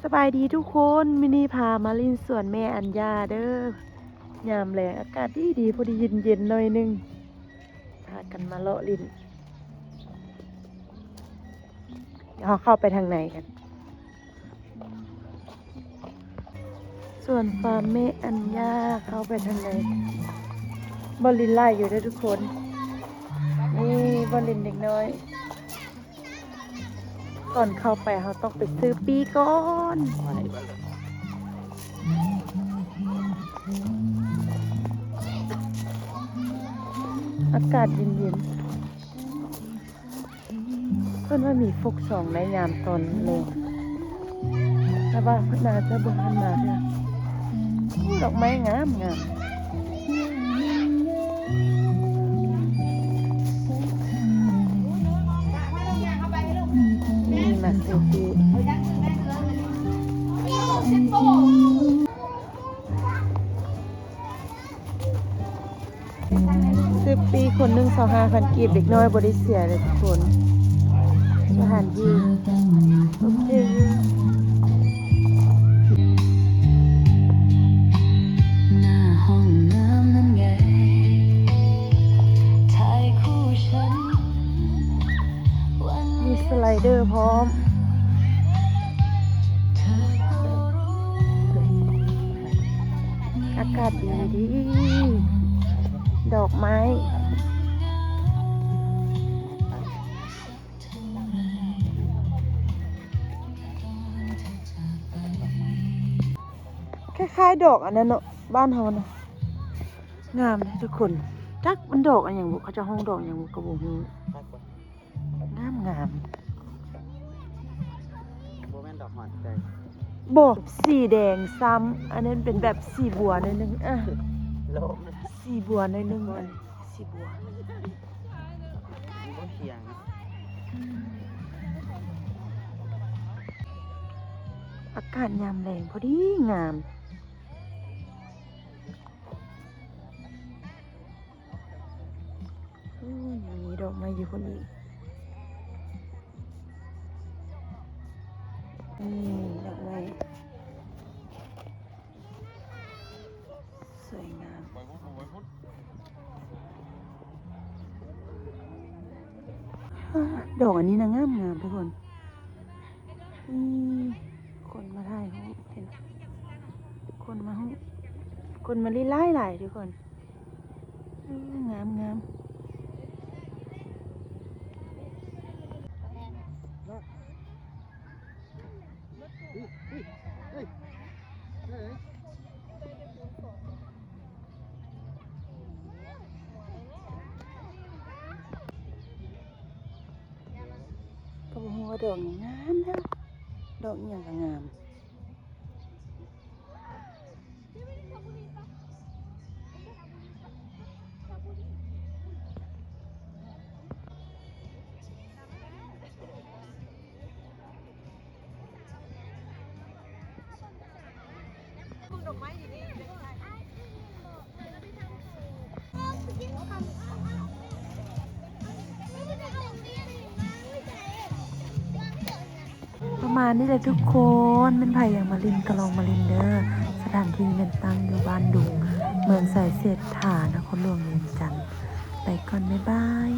ສະບາຍດີທຸກຄົນ, ມື້ນີ້ພາມາຫຼິ້ນສວນແມ່ອັນຍາເດີ້. ຍາມແລງອາກາດດີໆ ພໍດີເຢັນໆ ໜ້ອຍໜຶ່ງ ພາກັນມາເລາະຫຼິ້ນ. ດຽວເຮົາເຂົ້າໄປທາງໃນກັນ. ສວນຟາມແມ່ອັນຍາ ເຂົ້າໄປທາງໃນ. ບ່ອນຫຼິ້ນຫຼາຍຢູ່ເດີ້ທຸກຄົນ. ນີ້ບ່ອນຫຼິ້ນເດັກນ້ອຍ. ກ່ອນເຂົ້າໄປເຮົາຕ້ອງໄປຊື້ປີ້ກ່ອນ. ອາກາດເຢັນໆ. ເພິ່ນວ່າມີຟອກຊອງໃນຍາມຕອນແລງ ແຕ່ວ່າເພິ່ນອາດຈະບໍ່ທັນມາເທື່ອ. ໂອ້ ດອກໄມ້ງາມໆ. ນີ້ມາຊື້ປີ້. ສິບປີ ຄົນໜຶ່ງ ຊາວຫ້າພັນກີບ, ເດັກນ້ອຍບໍ່ໄດ້ເສຍເລີຍທຸກຄົນ. ສະຖານທີ່ໂອເຄຢູ່. ມີສະໄລເດີພ້ອມ. ອາກາດດີດີ ດອກໄມ້ ຄ້າຍໆ ດອກອັນນັ້ນເນາະ ບ້ານເຮົານະ. ງາມເດ້ທຸກຄົນ. ຈັກມັນດອກອັນຫຍັງບຸ ເຂົາເຈົ້າຮ້ອງດອກຫຍັງບຸ ກໍບໍ່ຮູ້. ງາມໆ. ບໍ່ແມ່ນດອກຫອນໃດ. ບໍ່ ສີແດງຊ້ຳ. ອັນນັ້ນເປັນແບບສີບົວໜ້ອຍໜຶ່ງ. ອ່ະ ໂລມ ສີບົວໜ້ອຍໜຶ່ງ. ອັນສີບົວ. ບໍ່ຖຽງ. ອາກາດຍາມແລງພໍດີງາມ. ໂອ້ຍ ຍັງມີດອກໄມ້ຢູ່ພຸ້ນອີກ. ນີ້ດອກໄມ້ ສວຍງາມ. ດອກອັນນີ້ນະງາມໆ ທຸກຄົນ. ອືມ ຄົນມາຖ່າຍຮູບ ເຫັນ ຄົນມາຮູບ ຄົນມາຫຼິ້ນຫຼາຍໆ ທຸກຄົນ. ເອີ ງາມໆ. ກໍບໍ່ຮູ້ວ່າດອກຫຍັງງາມເດີ້ ດອກອີ່ຫຍັງກໍງາມ. ປະມານນີ້ແຫຼະທຸກຄົນ, ແມ່ນໃຜຢາກມາຫຼິ້ນກໍລອງມາຫຼິ້ນເດີ້. ສະຖານທີ່ແມ່ນຕັ້ງຢູ່ບ້ານດຸງ ເມືອງໄຊເສດຖາ ນະຄອນຫຼວງວຽງຈັນ. ໄປກ່ອນ, ບາຍບາຍ.